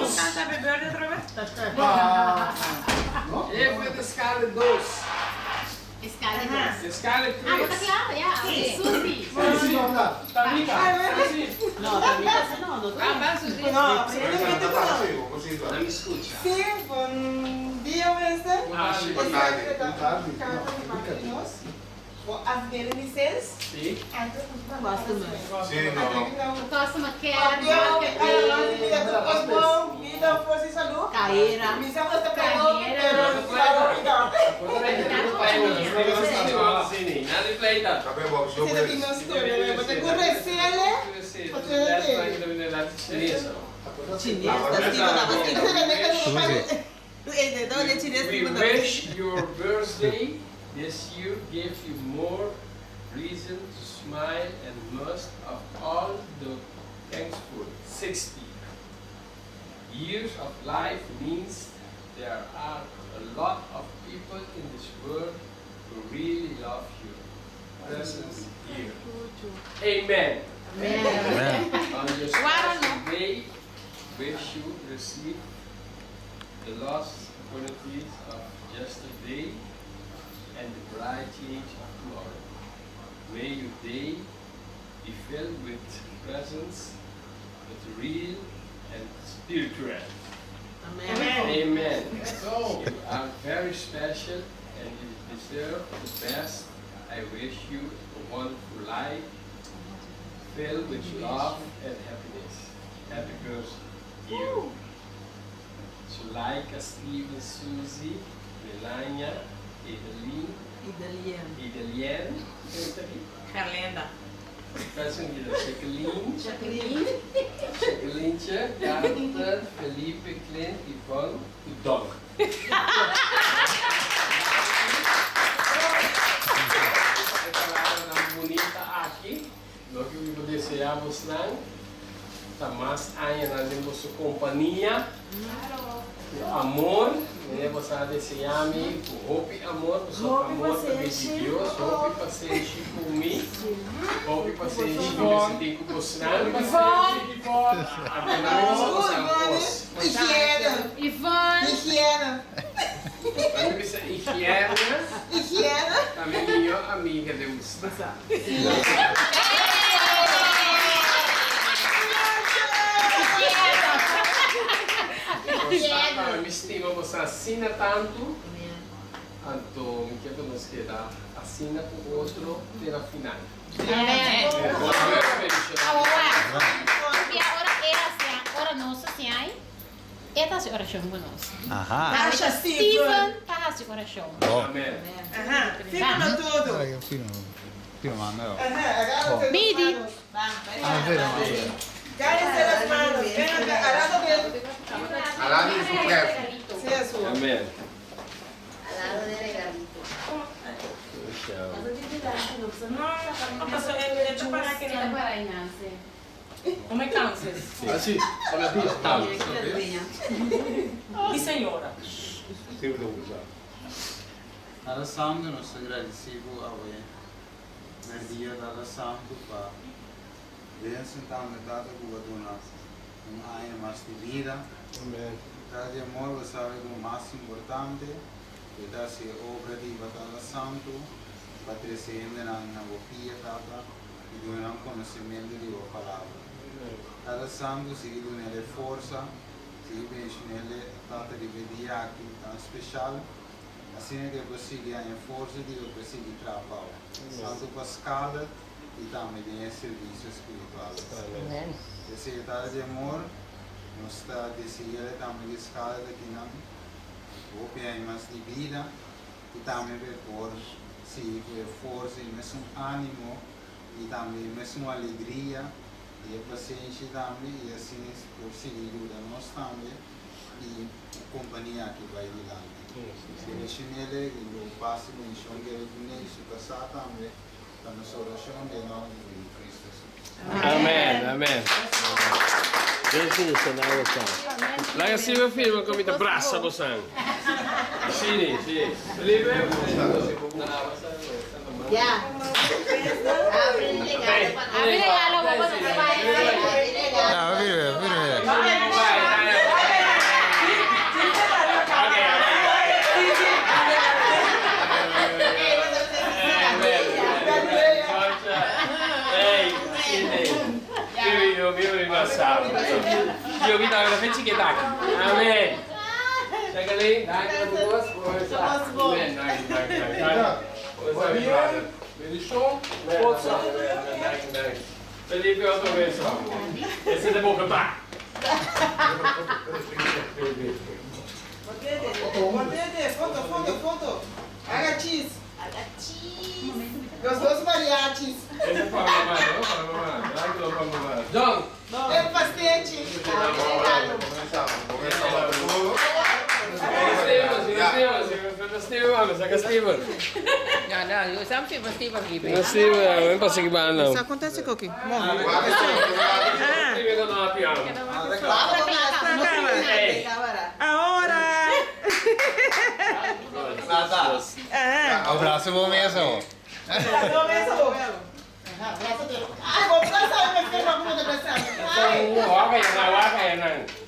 Dos. Canta happy birthday otra vez. E foi de escala 2. Escala 2. Escala 3. Ah, bo ta kla? Ya. Susi. Tamika. Susi. No, Tamika si no, no ta. Ah, Susi. No, absolutamente no. Laat me scucha. Si, bon dia mensen. Ah, si. Bon tardi. Bo afdeling 6. Si. Customer. Si, no. Customer care. Carera. We wish your birthday this year gave you more reason to smile and most of all the thankful 60 years of life means there are a lot of people in this world who really love you. Presence here. Amen. Amen. On your special day, wish you receive the lost opportunities of yesterday and the bright change of tomorrow. May your day be filled with presence, with real and spiritual. Amen. Amen. You are very special and you deserve the best. I wish you a wonderful life filled with love and happiness. Happy birthday, you. Sulaika, Steven, Susie, Melania, Edeline, Idelienne, Gerlinda. Jacqueline, Jacqueline. Jacqueline'tje, Carter, Felipe, Clint, Yvonne, Udon. E palabranan bunita aki, loke mi por deseá bosnan ta mas añanan den boso kompania, ku amor, mene boso a deseá mi ku hopi amor, pasobra amor ta bin di Dios, hopi pasenshi ku mi, hopi pasenshi mi mester tin ku bosnan. Anto nan mester bosan kos. Higiene. Yvonne. Higiene. Nan mi bisa higiene. Higiene. Ta mi mihó amiga den gusta. Bosa, mi stima boso asina tantu, anto mi kier pa nos keda asina ku otro te na final. Amen. Dios bendiciona. Pia ora e hacia, ora nos hacia ai, e ta haci oracion cu nos. Aha. Asha Steven Steven. ta haci oracion. Oh. Amen. Aha. Firma todo. Firmando. Aha, agárrate las Midi. manos. Ah, firma. Cállese las manos. Ven acá, al lado del. Al lado de su jefe. Sí, eso. Amen. Al lado del regalito. No, no pasó el derecho para que no. Para ahí, Nancy. No me canses. Ah, sí. Hola, tía. Mi señora. Sí, me gusta. Tata Santu, nos ta gradisí bo awe merdia, Tata Santu, pa benson tambe, Tata, ku bo a duna un aña mas di bida. Tata di amor, bo sabi ku mas importante ku ta hasi e obra di bo, Tata Santu, pa trese hendenan na bo pia, Tata, i duna nan konosementu di bo Palabra. Tata Santu, sigui duna el e forsa, sigui benshon'el, Tata, riba e dia aki tan speshal. Asina ku e por sigui haña forsa di e por sigui traha pau, tantu pa Scarlett i tambe den e servisio spiritual. P'esei e Tata di Amor, nos ta dese'é tambe di Scarlett akinan hopi aña mas di bida i tambe pa e por sigui ku e forsa i mesun ánimo i tambe e mesun alegria i e pasenshi tambe i asina por sigui yuda nos tambe i kompania aki bai dilanti. Bendicionele i lo pas i bendicion kere kuné i su kasá tambe ta nos orashon den nòmber di Cristo Jesus. Amen, amen. Dios bendiciona bosan. Laga si bo firma ku mi ta brasa bosan. Si, si. Felipe. Ya. Abri regalo pa nos. Abri regalo pa nos. Abri regalo. Ya, firme, firme. mi basa. Io mi dai una feccia che dai. Amen. Jacqueline, dai, Amen, dai, dai, dai. Dai. Bendishon. Forza. Dai, dai. Felipe, otro beso. Ese de Bogotá. Botete, foto, foto, foto. Haga cheese. Haga cheese. Los dos mariachis. Ese es para mamá, ¿no? Para mamá. Dai, para mamá. John. El pastechi. Steven, saca Steven. No, no, eu sempre firma Steven aqui. No Steven, ven para seguir banda. Acontece cookie. Steven con la piano. Ahora. Abraço bom mesmo. Abraço mesmo. Ay, vos abrazame, me firma como te abrazame. Waka yan, waka yan.